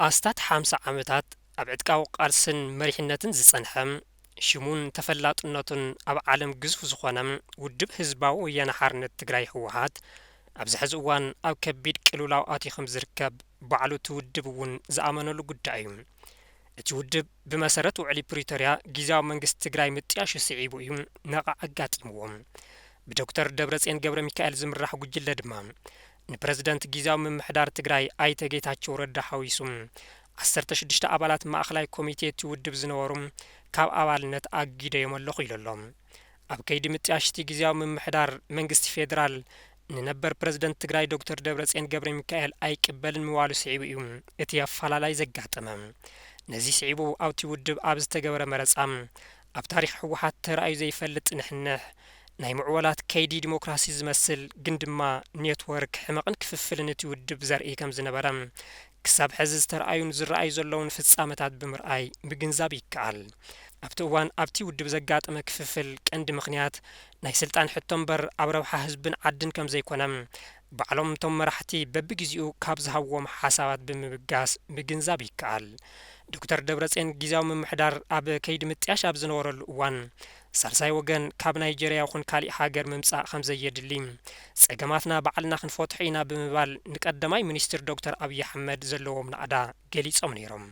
ኣስታት ሓምሳ ዓመታት ኣብ ዕጥቃዊ ቃልስን መሪሕነትን ዝጸንሐ፣ ሽሙን ተፈላጥነቱን ኣብ ዓለም ግዙፍ ዝኾነ ውድብ ህዝባዊ ወያነ ሓርነት ትግራይ፣ ህወሓት፣ ኣብዚ ሕዚ እዋን ኣብ ከቢድ ቅልውላው ኣትዩ ከም ዝርከብ ባዕሉ እቲ ውድብ እውን ዝኣመነሉ ጉዳይ እዩ። እቲ ውድብ ብመሰረት ውዕሊ ፕሪቶርያ ግዝያዊ መንግስቲ ትግራይ ምጥያሹ ስዒቡ እዩ ነቓዕ ኣጋጢምዎ። ብዶክተር ደብረጽዮን ገብረ ሚካኤል ዝምራሕ ጉጅለ ድማ ንፕረዚደንት ግዝያዊ ምምሕዳር ትግራይ ኣይተ ጌታቸው ረዳ ሓዊሱ ዓሰርተ ሽዱሽተ ኣባላት ማእኸላይ ኮሚቴ እቲ ውድብ ዝነበሩ ካብ ኣባልነት ኣጊደዮም ኣለኹ ኢሉ ኣሎ። ኣብ ከይዲ ምጥያሽ እቲ ግዝያዊ ምምሕዳር መንግስቲ ፌዴራል ንነበር ፕረዚደንት ትግራይ ዶክተር ደብረጽዮን ገብረ ሚካኤል ኣይቅበልን ምባሉ ስዒቡ እዩ እቲ ኣፈላላይ ዘጋጠመ። ነዚ ስዒቡ ኣብቲ ውድብ ኣብ ዝተገበረ መረጻ ኣብ ታሪኽ ህወሓት ተራእዩ ዘይፈልጥ ንሕንሕ ናይ ምዕወላት ከይዲ ዲሞክራሲ ዝመስል ግን ድማ ኔትወርክ ሕመቕን ክፍፍልን እቲ ውድብ ዘርኢ ከም ዝነበረ ክሳብ ሕዚ ዝተረኣዩን ዝረኣዩ ዘለውን ፍጻመታት ብምርኣይ ምግንዛብ ይከኣል። ኣብቲ እዋን ኣብቲ ውድብ ዘጋጠመ ክፍፍል ቀንዲ ምኽንያት ናይ ስልጣን ሕቶ እምበር ኣብ ረብሓ ህዝብን ዓድን ከም ዘይኮነ ባዕሎም እቶም መራሕቲ በብግዜኡ ካብ ዝሃብዎም ሓሳባት ብምብጋስ ምግንዛብ ይከኣል። ዶክተር ደብረጽዮን ግዝያዊ ምምሕዳር ኣብ ከይዲ ምጥያሽ ኣብ ዝነበረሉ እዋን ሳልሳይ ወገን ካብ ናይጀርያ ይኹን ካሊእ ሃገር ምምጻእ ከም ዘየድሊ፣ ጸገማትና ባዕልና ክንፈትሖ ኢና ብምባል ንቀዳማይ ሚኒስትር ዶክተር ኣብይ ኣሕመድ ዘለዎም ናእዳ ገሊጾም ነይሮም።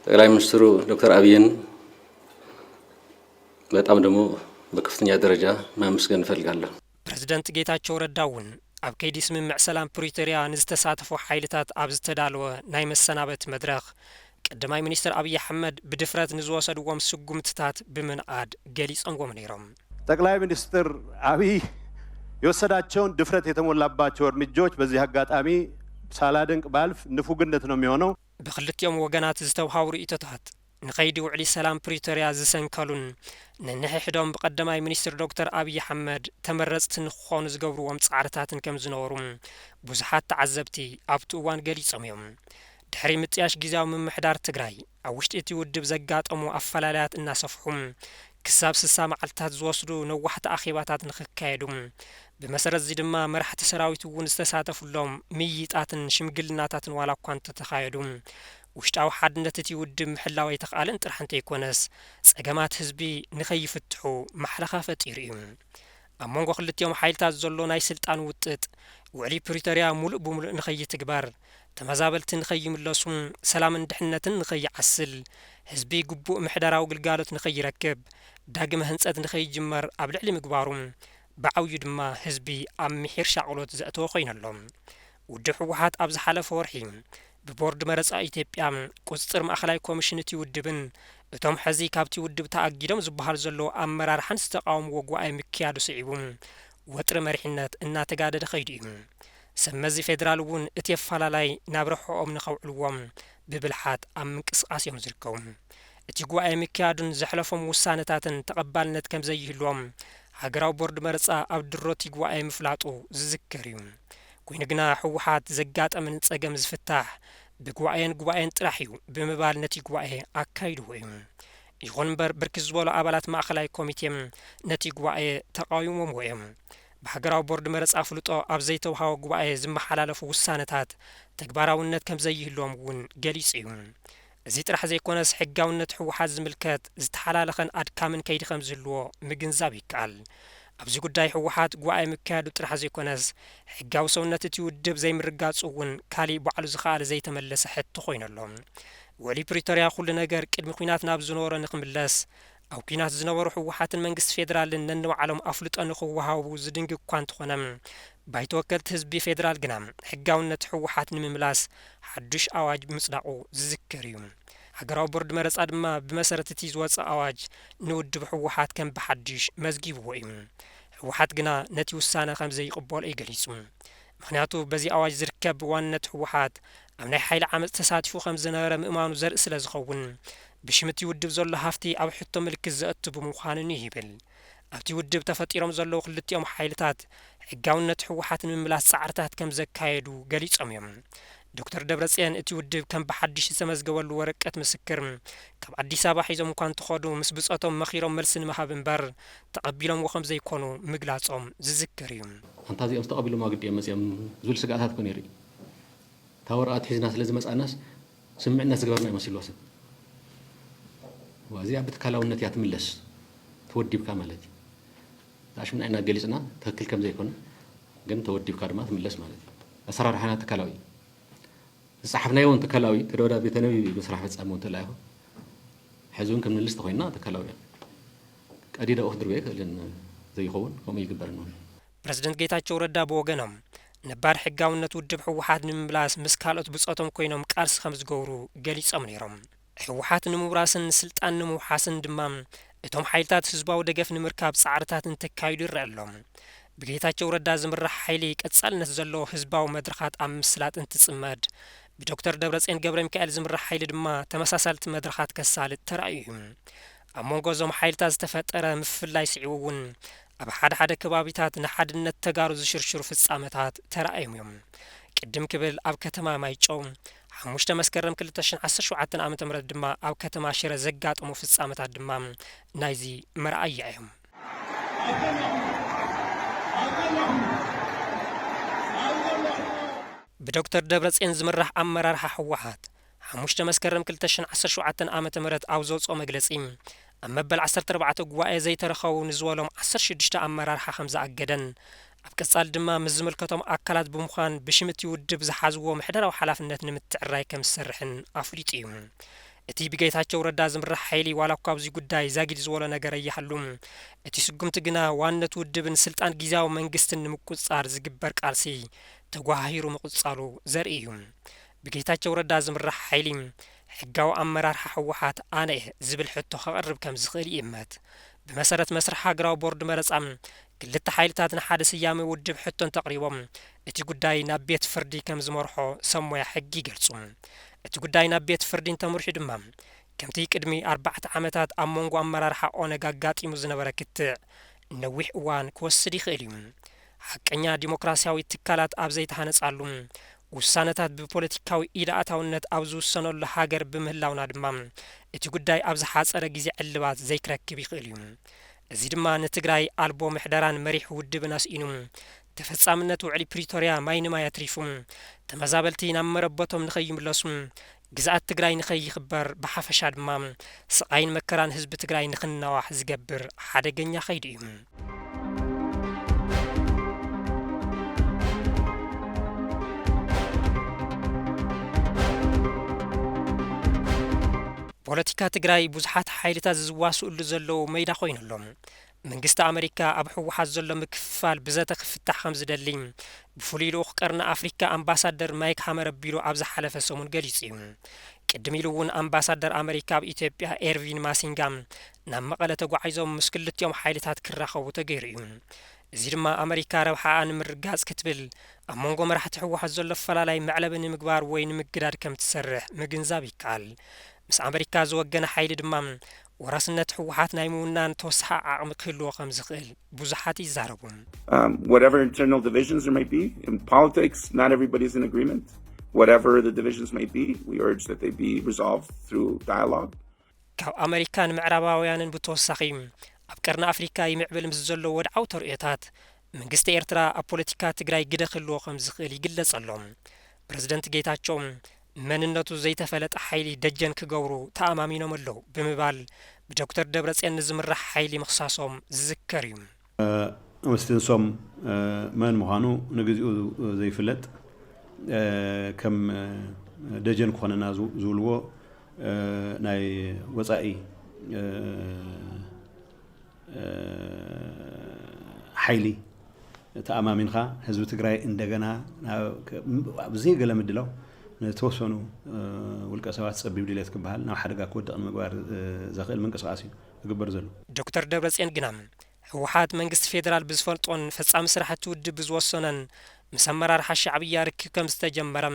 ጠቅላይ ሚኒስትሩ ዶክተር ኣብይን በጣም ደግሞ በከፍተኛ ደረጃ ማመስገን እፈልጋለሁ። ፕረዚደንት ጌታቸው ረዳ እውን ኣብ ከይዲ ስምምዕ ሰላም ፕሪቶርያ ንዝተሳተፉ ሓይልታት ኣብ ዝተዳለወ ናይ መሰናበቲ መድረኽ ቀዳማይ ሚኒስትር ኣብይ ኣሕመድ ብድፍረት ንዝወሰድዎም ስጉምትታት ብምንኣድ ገሊጾምዎም ነይሮም። ጠቅላይ ሚኒስትር አብይ የወሰዳቸውን ድፍረት የተሞላባቸው እርምጃዎች በዚህ አጋጣሚ ሳላደንቅ ባልፍ ንፉግነት ነው የሚሆነው። ብክልቲኦም ወገናት ዝተውሃቡ ርእይቶታት ንኸይዲ ውዕሊ ሰላም ፕሪቶርያ ዝሰንከሉን ነንሕድሕዶም ብቀዳማይ ሚኒስትር ዶክተር ኣብይ ኣሕመድ ተመረጽቲ ንክኾኑ ዝገብርዎም ጻዕርታትን ከም ዝነበሩ ብዙሓት ተዓዘብቲ ኣብቲ እዋን ገሊጾም እዮም። ድሕሪ ምጥያሽ ግዝያዊ ምምሕዳር ትግራይ ኣብ ውሽጢ እቲ ውድብ ዘጋጠሙ ኣፈላላያት እናሰፍሑ ክሳብ ስሳ መዓልትታት ዝወስዱ ነዋሕቲ ኣኼባታት ንክካየዱ፣ ብመሰረት እዚ ድማ መራሕቲ ሰራዊት እውን ዝተሳተፉሎም ምይይጣትን ሽምግልናታትን ዋላ እኳ እንተተኻየዱ፣ ውሽጣዊ ሓድነት እቲ ውድብ ምሕላው ኣይተኽኣለን ጥራሕ እንተይኮነስ፣ ጸገማት ህዝቢ ንኸይፍትሑ ማሕለኻ ፈጢሩ እዩ። ኣብ መንጎ ክልቲኦም ሓይልታት ዘሎ ናይ ስልጣን ውጥጥ፣ ውዕሊ ፕሪቶርያ ሙሉእ ብሙሉእ ንኸይትግበር፣ ተመዛበልቲ ንኸይምለሱ፣ ሰላምን ድሕነትን ንኸይዓስል፣ ህዝቢ ግቡእ ምሕደራዊ ግልጋሎት ንኸይረክብ፣ ዳግመ ህንጸት ንኸይጅመር ኣብ ልዕሊ ምግባሩ፣ ብዓብዩ ድማ ህዝቢ ኣብ ምሒር ሻቕሎት ዘእተወ ኮይኑ ኣሎ። ውድብ ህወሓት ኣብ ዝሓለፈ ወርሒ ብቦርድ መረጻ ኢትዮጵያ፣ ቁጽጽር ማእኸላይ ኮሚሽን እቲ ውድብን እቶም ሕዚ ካብቲ ውድብ ተኣጊዶም ዝበሃሉ ዘለዉ ኣመራርሓን ዝተቓወምዎ ጉባኤ ምክያዱ ስዒቡ፣ ወጥሪ መሪሕነት እናተጋደደ ከይዱ እዩ። ሰብ መዚ ፌዴራል እውን እቲ ኣፈላላይ ናብ ረብሕኦም ንኸውዕልዎም ብብልሓት ኣብ ምንቅስቓስ እዮም ዝርከቡ። እቲ ጉባኤ ምክያዱን ዘሕለፎም ውሳነታትን ተቐባልነት ከም ዘይህልዎም ሃገራዊ ቦርድ መረጻ ኣብ ድሮ እቲ ጉባኤ ምፍላጡ ዝዝከር እዩ። ኮይኑ ግና ህወሓት ዘጋጠመኒ ጸገም ዝፍታሕ ብጉባኤን ጉባኤን ጥራሕ እዩ ብምባል ነቲ ጉባኤ ኣካይድዎ እዩ። ይኹን እምበር ብርክት ዝበሉ ኣባላት ማእኸላይ ኮሚቴ ነቲ ጉባኤ ተቓዊሞምዎ እዮም። ብሃገራዊ ቦርድ መረጻ ኣፍልጦ ኣብ ዘይተውሃቦ ጉባኤ ዝመሓላለፉ ውሳነታት ተግባራውነት ከም ዘይህልዎም እውን ገሊጹ እዩ። እዚ ጥራሕ ዘይኮነስ ሕጋውነት ህወሓት ዝምልከት ዝተሓላለኸን ኣድካምን ከይዲ ከም ዝህልዎ ምግንዛብ ይከኣል። ኣብዚ ጉዳይ ህወሓት ጉባኤ ምክያዱ ጥራሕ ዘይኮነስ ሕጋዊ ሰውነት እቲ ውድብ ዘይምርጋጹ እውን ካሊእ ባዕሉ ዝኸኣለ ዘይተመለሰ ሕቶ ኮይኑ ኣሎ። ውዕሊ ፕሪቶርያ ኩሉ ነገር ቅድሚ ኲናት ናብ ዝነበሮ ንክምለስ፣ ኣብ ኲናት ዝነበሩ ህወሓትን መንግስቲ ፌዴራልን ነንባዕሎም ኣፍልጦ ንክወሃቡ ዝድንግግ እኳ እንተኾነ፣ ባይቶ ወከልቲ ህዝቢ ፌዴራል ግና ሕጋውነት ህወሓት ንምምላስ ሓዱሽ ኣዋጅ ምጽዳቑ ዝዝከር እዩ። ሃገራዊ ቦርድ መረጻ ድማ ብመሰረት እቲ ዝወጸ ኣዋጅ ንውድብ ህወሓት ከም ብሓድሽ መዝጊብዎ እዩ። ህወሓት ግና ነቲ ውሳነ ከም ዘይቕበሎ እዩ ገሊጹ። ምኽንያቱ በዚ ኣዋጅ ዝርከብ ዋንነት ህወሓት ኣብ ናይ ሓይሊ ዓመጽ ተሳቲፉ ከም ዝነበረ ምእማኑ ዘርኢ ስለ ዝኸውን፣ ብሽም እቲ ውድብ ዘሎ ሃፍቲ ኣብ ሕቶ ምልክት ዘእቱ ብምዃኑን እዩ ይብል። ኣብቲ ውድብ ተፈጢሮም ዘለዉ ክልቲኦም ሓይልታት ሕጋውነት ህወሓት ንምምላስ ጻዕርታት ከም ዘካየዱ ገሊጾም እዮም። ዶክተር ደብረጽዮን እቲ ውድብ ከም ብሓድሽ ዝተመዝገበሉ ወረቀት ምስክር ካብ ኣዲስ ኣበባ ሒዞም እኳ እንተኸዱ ምስ ብጾቶም መኺሮም መልሲ ንምሃብ እምበር ተቐቢሎምዎ ከም ዘይኮኑ ምግላጾም ዝዝከር እዩ። ኣንታ እዚኦም ዝተቐቢሎምዋ ግዲ እዮም መጺኦም ዝብል ስግኣታት እኮ ነይሩ እዩ። እታ ወረቐት ሒዝና ስለ ዝመጻእናስ ስምምዕነት ዝገበርና ይመስልዎ ሰብ። እዚኣ ብትካላውነት እያ ትምለስ፣ ተወዲብካ ማለት እዩ። ኣሽምና ኢና ገሊፅና፣ ትክክል ከም ዘይኮነ ግን ተወዲብካ ድማ ትምለስ ማለት እዩ። ኣሰራርሓና ትካላዊ እዩ። ዝፀሓፍናዮ እውን ትካላዊ እዩ። ተደወዳ ቤተ ነቢ መስራሕ ፈፃሚ እውን ተላኢኹ ሕዚ እውን ክንምልስ ተኮይንና ትካላዊ እዮም። ቀዲደ ኦፍ ድርቤ ክእልን ዘይኸውን ከምኡ ይግበርን እውን። ፕረዚደንት ጌታቸው ረዳ ብወገኖም፣ ነባር ሕጋውነት ውድብ ህወሓት ንምምላስ ምስ ካልኦት ብፆቶም ኮይኖም ቃልሲ ከም ዝገብሩ ገሊፆም ነይሮም። ህወሓት ንምውራስን ስልጣን ንምውሓስን ድማ እቶም ሓይልታት ህዝባዊ ደገፍ ንምርካብ ፃዕርታት እንተካይዱ ይረአ ኣሎ። ብጌታቸው ረዳ ዝምራሕ ሓይሊ ቀፃልነት ዘለዎ ህዝባዊ መድረኻት ኣብ ምስላጥ እንትፅመድ፣ ብዶክተር ደብረፅዮን ገብረ ሚካኤል ዝምራሕ ሓይሊ ድማ ተመሳሳልቲ መድረኻት ከሳልጥ ተራእዩ እዩ። ኣብ መንጎ እዞም ሓይልታት ዝተፈጠረ ምፍልላይ ስዒቡ እውን ኣብ ሓደ ሓደ ከባቢታት ንሓድነት ተጋሩ ዝሽርሽሩ ፍፃመታት ተራእዮም እዮም። ቅድም ክብል ኣብ ከተማ ማይጨው ሓሙሽተ መስከረም ክልተ ሽሕን ዓሰርተ ሸውዓተን ዓመተ ምህረት ድማ ኣብ ከተማ ሽረ ዘጋጠሙ ፍፃመታት ድማ ናይዚ መርኣያ እዮም። ብዶክተር ደብረፅዮን ዝምራሕ ኣመራርሓ ህወሓት ሓሙሽተ መስከረም ክልተ ሽሕን ዓሰርተ ሸውዓተን ዓመተ ምህረት ኣብ ዘውፅኦ መግለፂ፣ ኣብ መበል ዓሰርተ ኣርባዕተ ጉባኤ ዘይተረኸቡ ንዝበሎም ዓሰርተ ሽዱሽተ ኣመራርሓ ከም ዝኣገደን ኣብ ቀፃሊ ድማ ምስ ዝምልከቶም ኣካላት ብምዃን ብሽም እቲ ውድብ ዝሓዝዎ ምሕደራዊ ሓላፍነት ንምትዕርራይ ከም ዝሰርሕን ኣፍሊጡ እዩ። እቲ ብጌታቸው ረዳ ዝምራሕ ሓይሊ ዋላ እኳ ኣብዚ ጉዳይ ዛጊድ ዝበሎ ነገር ኣይሃሉ፣ እቲ ስጉምቲ ግና ዋንነት ውድብን ስልጣን ግዝያዊ መንግስትን ንምቁፅፃር ዝግበር ቃልሲ ተጓሃሂሩ ምቕፃሉ ዘርኢ እዩ። ብጌታቸው ረዳ ዝምራሕ ሓይሊ ሕጋዊ ኣመራርሓ ህወሓት ኣነ እየ ዝብል ሕቶ ከቕርብ ከም ዝኽእል ይእመት። ብመሰረት መስርሕ ሃገራዊ ቦርድ መረፃ፣ ክልተ ሓይልታት ንሓደ ስያመ ውድብ ሕቶ እንተቕሪቦም፣ እቲ ጉዳይ ናብ ቤት ፍርዲ ከም ዝመርሖ ሰብ ሞያ ሕጊ ይገልፁ። እቲ ጉዳይ ናብ ቤት ፍርዲ እንተምርሑ ድማ፣ ከምቲ ቅድሚ ኣርባዕተ ዓመታት ኣብ መንጎ ኣመራርሓ ኦነግ ኣጋጢሙ ዝነበረ ክትዕ ነዊሕ እዋን ክወስድ ይኽእል እዩ። ሓቀኛ ዲሞክራሲያዊ ትካላት ኣብ ዘይተሃነጻሉ፣ ውሳነታት ብፖለቲካዊ ኢድ ኣእታውነት ኣብ ዝውሰነሉ ሃገር ብምህላውና ድማ፣ እቲ ጉዳይ ኣብ ዝሓጸረ ግዜ ዕልባት ዘይክረክብ ይኽእል እዩ። እዚ ድማ ንትግራይ ኣልቦ ምሕደራን መሪሕ ውድብን ኣስኢኑ፣ ተፈጻምነት ውዕሊ ፕሪቶርያ ማይ ንማይ ኣትሪፉ፣ ተመዛበልቲ ናብ መረበቶም ንኸይምለሱ፣ ግዝኣት ትግራይ ንኸይኽበር፣ ብሓፈሻ ድማ ስቓይን መከራን ህዝቢ ትግራይ ንኽናዋሕ ዝገብር ሓደገኛ ከይዲ እዩ። ፖለቲካ ትግራይ ብዙሓት ሓይልታት ዝዋስኡሉ ዘለዉ መይዳ ኮይኑ ኣሎ። መንግስቲ ኣመሪካ ኣብ ህወሓት ዘሎ ምክፍፋል ብዘተ ክፍታሕ ከም ዝደሊ ብፍሉይ ልኡኽ ቀርኒ ኣፍሪካ ኣምባሳደር ማይክ ሃመር ኣቢሉ ኣብ ዝሓለፈ ሰሙን ገሊጹ እዩ። ቅድም ኢሉ እውን ኣምባሳደር ኣመሪካ ኣብ ኢትዮጵያ ኤርቪን ማሲንጋ ናብ መቐለ ተጓዒዞም ምስ ክልቲኦም ሓይልታት ክራኸቡ ተገይሩ እዩ። እዚ ድማ ኣመሪካ ረብሓኣ ንምርጋጽ ክትብል ኣብ መንጎ መራሕቲ ህወሓት ዘሎ ኣፈላላይ መዕለቢ ንምግባር ወይ ንምግዳድ ከም ትሰርሕ ምግንዛብ ይከኣል። ምስ ኣመሪካ ዝወገነ ሓይሊ ድማ ወራስነት ህወሓት ናይ ምውናን ተወሳኺ ዓቕሚ ክህልዎ ከም ዝኽእል ብዙሓት ይዛረቡ። Um, whatever internal divisions there might be in politics, not everybody's in agreement. Whatever the divisions might be, we urge that they be resolved through dialogue. ካብ ኣመሪካን ምዕራባውያንን ብተወሳኺ ኣብ ቀርኒ ኣፍሪካ ይምዕብል ምስ ዘሎ ወድዓዊ ተርእዮታት መንግስቲ ኤርትራ ኣብ ፖለቲካ ትግራይ ግደ ክህልዎ ከም ዝኽእል ይግለጽ ኣሎ። ፕረዚደንት ጌታቸው መንነቱ ዘይተፈለጠ ሓይሊ ደጀን ክገብሩ ተኣማሚኖም ኣለዉ ብምባል ብዶክተር ደብረጽዮን ንዝምራሕ ሓይሊ ምኽሳሶም ዝዝከር እዩ። ምስቲ ንሶም መን ምዃኑ ንግዚኡ ዘይፍለጥ ከም ደጀን ክኾነና ዝብልዎ ናይ ወፃኢ ሓይሊ ተኣማሚንካ ህዝቢ ትግራይ እንደገና ብዘይገለ ምድላው ንተወሰኑ ውልቀ ሰባት ፀቢብ ድሌት ክበሃል ናብ ሓደጋ ክወድቕ ንምግባር ዘኽእል ምንቅስቃስ እዩ ዝግበር ዘሎ። ዶክተር ደብረፅዮን ግና ህወሓት መንግስቲ ፌዴራል ብዝፈልጦን ፈፃሚ ስራሕቲ ውድብ ብዝወሰኖን ምስ ኣመራርሓ ሻዕብያ ርክብ ከም ዝተጀመረ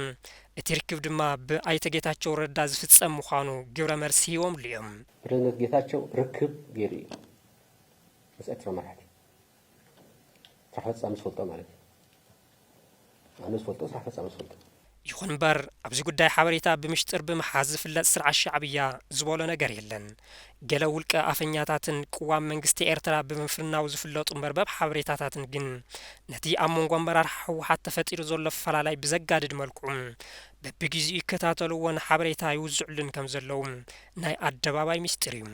እቲ ርክብ ድማ ብኣይተ ጌታቸው ረዳ ዝፍፀም ምዃኑ ግብረ መልሲ ሂቦምሉ እዮም። ፕረዚደንት ጌታቸው ርክብ ገይሩ እዩ ምስ ኤርትራ መራሕቲ። ስራሕ ፈፃሚ ዝፈልጦ ማለት እዩ። ኣነ ዝፈልጦ ስራሕ ፈፃሚ ዝፈልጦ። ይኹን እምበር፣ ኣብዚ ጉዳይ ሓበሬታ ብምሽጥር ብምሓዝ ዝፍለጥ ስርዓት ሻዕብያ ዝበሎ ነገር የለን። ገለ ውልቀ ኣፈኛታትን ቅዋም መንግስቲ ኤርትራ ብምፍናው ዝፍለጡ መርበብ ሓበሬታታትን ግን፣ ነቲ ኣብ መንጎ ኣመራርሓ ህወሓት ተፈጢሩ ዘሎ ኣፈላላይ ብዘጋድድ መልክዑ በብግዜኡ ይከታተልዎን ሓበሬታ ይውዝዕሉን ከም ዘለዉ ናይ ኣደባባይ ምስጢር እዩ።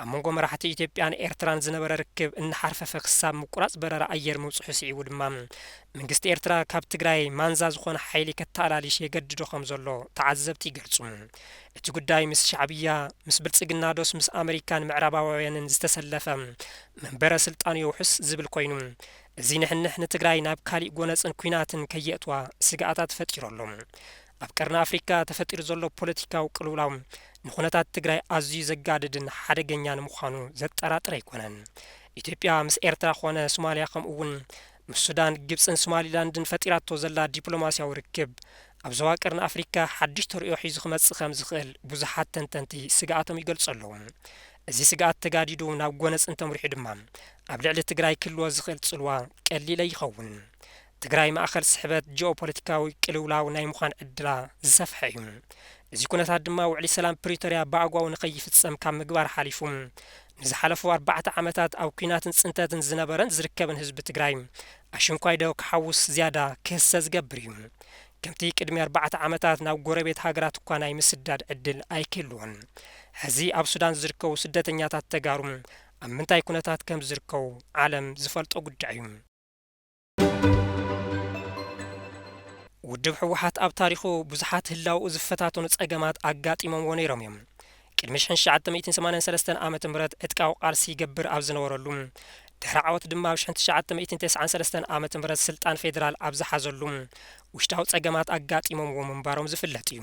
ኣብ መንጎ መራሕቲ ኢትዮጵያን ኤርትራን ዝነበረ ርክብ እናሓርፈፈ ክሳብ ምቁራጽ በረራ ኣየር ምብጽሑ ስዒቡ ድማ፣ መንግስቲ ኤርትራ ካብ ትግራይ ማንዛ ዝኾነ ሓይሊ ከተኣላልሽ የገድዶ ከም ዘሎ ተዓዘብቲ ይገልጹ። እቲ ጉዳይ ምስ ሻዕብያ፣ ምስ ብልጽግና ዶስ ምስ ኣመሪካን ምዕራባውያንን ዝተሰለፈ መንበረ ስልጣኑ የውሕስ ዝብል ኮይኑ፣ እዚ ንሕንሕ ንትግራይ ናብ ካሊእ ጎነጽን ኲናትን ከየእትዋ ስግኣታት ፈጢሩ ኣሎ። ኣብ ቀርኒ ኣፍሪካ ተፈጢሩ ዘሎ ፖለቲካዊ ቅልውላው ንኹነታት ትግራይ ኣዝዩ ዘጋድድን ሓደገኛን ምዃኑ ዘጠራጥር ኣይኮነን። ኢትዮጵያ ምስ ኤርትራ ኾነ ሶማልያ፣ ከምኡ እውን ምስ ሱዳን፣ ግብጽን ሶማሊላንድን ፈጢራቶ ዘላ ዲፕሎማስያዊ ርክብ፣ ኣብ ዞባ ቀርኒ ኣፍሪካ ሓድሽ ተርእዮ ሒዙ ክመጽእ ከም ዝኽእል ብዙሓት ተንተንቲ ስግኣቶም ይገልጹ ኣለዉ። እዚ ስግኣት ተጋዲዱ ናብ ጎነጽ እንተምሪሑ ድማ፣ ኣብ ልዕሊ ትግራይ ክህልዎ ዝኽእል ጽልዋ ቀሊል ኣይኸውን። ትግራይ ማእኸል ስሕበት ጂኦፖለቲካዊ ቅልውላው ናይ ምዃን ዕድላ ዝሰፍሐ እዩ። እዚ ኩነታት ድማ ውዕሊ ሰላም ፕሪቶርያ ብኣግባቡ ንኸይፍጸም ካብ ምግባር ሓሊፉ፣ ንዝሓለፉ ኣርባዕተ ዓመታት ኣብ ኲናትን ጽንተትን ዝነበረን ዝርከብን ህዝቢ ትግራይ ኣሽንኳይ ዶ ክሓውስ ዝያዳ ክህሰ ዝገብር እዩ። ከምቲ ቅድሚ ኣርባዕተ ዓመታት ናብ ጎረቤት ሃገራት እኳ ናይ ምስዳድ ዕድል ኣይክህልዎን። ሕዚ ኣብ ሱዳን ዝርከቡ ስደተኛታት ተጋሩ ኣብ ምንታይ ኩነታት ከም ዝርከቡ ዓለም ዝፈልጦ ጉዳይ እዩ። ውድብ ህወሓት ኣብ ታሪኹ ብዙሓት ህላውኡ ዝፈታተኑ ጸገማት ኣጋጢሞምዎ ነይሮም እዮም። ቅድሚ ሽሕን ትሽዓተ ሚእትን ሰማንያን ሰለስተን ዓመተ ምህረት ዕጥቃዊ ቃልሲ ይገብር ኣብ ዝነበረሉ፣ ድሕሪ ዓወት ድማ ኣብ ሽሕን ትሽዓተ ሚእትን ተስዓን ሰለስተን ዓመተ ምህረት ስልጣን ፌደራል ኣብ ዝሓዘሉ፣ ውሽጣዊ ጸገማት ኣጋጢሞምዎ ምንባሮም ዝፍለጥ እዩ።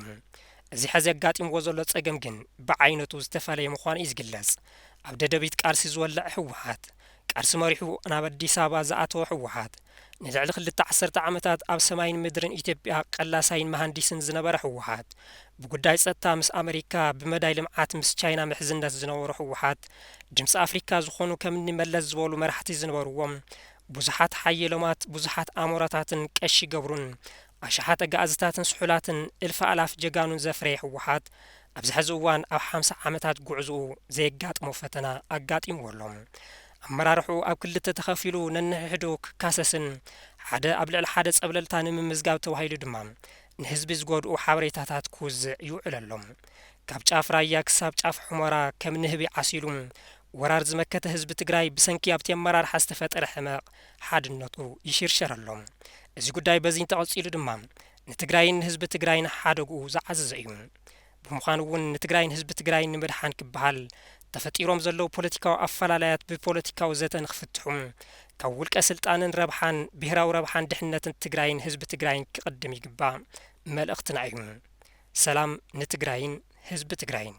እዚ ሕዚ ኣጋጢምዎ ዘሎ ጸገም ግን ብዓይነቱ ዝተፈለየ ምዃኑ እዩ ዝግለጽ። ኣብ ደደቢት ቃልሲ ዝወለዐ ህወሓት፣ ቃልሲ መሪሑ ናብ ኣዲስ ኣበባ ዝኣተወ ህወሓት፣ ንልዕሊ ክልተ ዓሰርተ ዓመታት ኣብ ሰማይን ምድርን ኢትዮጵያ ቀላሳይን መሃንዲስን ዝነበረ ህወሓት፣ ብጉዳይ ጸጥታ ምስ ኣመሪካ፣ ብመዳይ ልምዓት ምስ ቻይና ምሕዝነት ዝነበሮ ህወሓት፣ ድምፂ ኣፍሪካ ዝኾኑ ከምኒ መለስ ዝበሉ መራሕቲ ዝነበርዎም፣ ብዙሓት ሓየሎማት፣ ብዙሓት ኣሞራታትን ቀሺ ገብሩን፣ ኣሽሓት ኣጋእዝታትን ስሑላትን እልፊ ኣላፍ ጀጋኑን ዘፍረየ ህወሓት፣ ኣብዚ ሕዚ እዋን ኣብ ሓምሳ ዓመታት ጉዕዞኡ ዘየጋጥሞ ፈተና ኣጋጢምዎ ኣሎ። ኣመራርሕኡ ኣብ ክልተ ተኸፊሉ ነንሕድሕዱ ክካሰስን ሓደ ኣብ ልዕሊ ሓደ ጸብለልታ ንምምዝጋብ ተባሂሉ ድማ ንህዝቢ ዝጎድኡ ሓበሬታታት ክውዝዕ ይውዕል ኣሎ። ካብ ጫፍ ራያ ክሳብ ጫፍ ሑመራ ከም ንህቢ ዓሲሉ ወራር ዝመከተ ህዝቢ ትግራይ ብሰንኪ ኣብቲ ኣመራርሓ ዝተፈጠረ ሕመቕ ሓድነቱ ይሽርሸር ኣሎ። እዚ ጉዳይ በዚ እንተቐጺሉ ድማ ንትግራይን ንህዝቢ ትግራይን ሓደግኡ ዝዓዘዘ እዩ። ብምዃኑ እውን ንትግራይን ህዝቢ ትግራይን ንምድሓን ክበሃል ተፈጢሮም ዘለዉ ፖለቲካዊ ኣፈላላያት ብፖለቲካዊ ዘተ ንክፍትሑ፣ ካብ ውልቀ ስልጣንን ረብሓን ብሄራዊ ረብሓን ድሕነትን ትግራይን ህዝቢ ትግራይን ክቕድም ይግባእ መልእኽትና እዩ። ሰላም ንትግራይን ህዝቢ ትግራይን።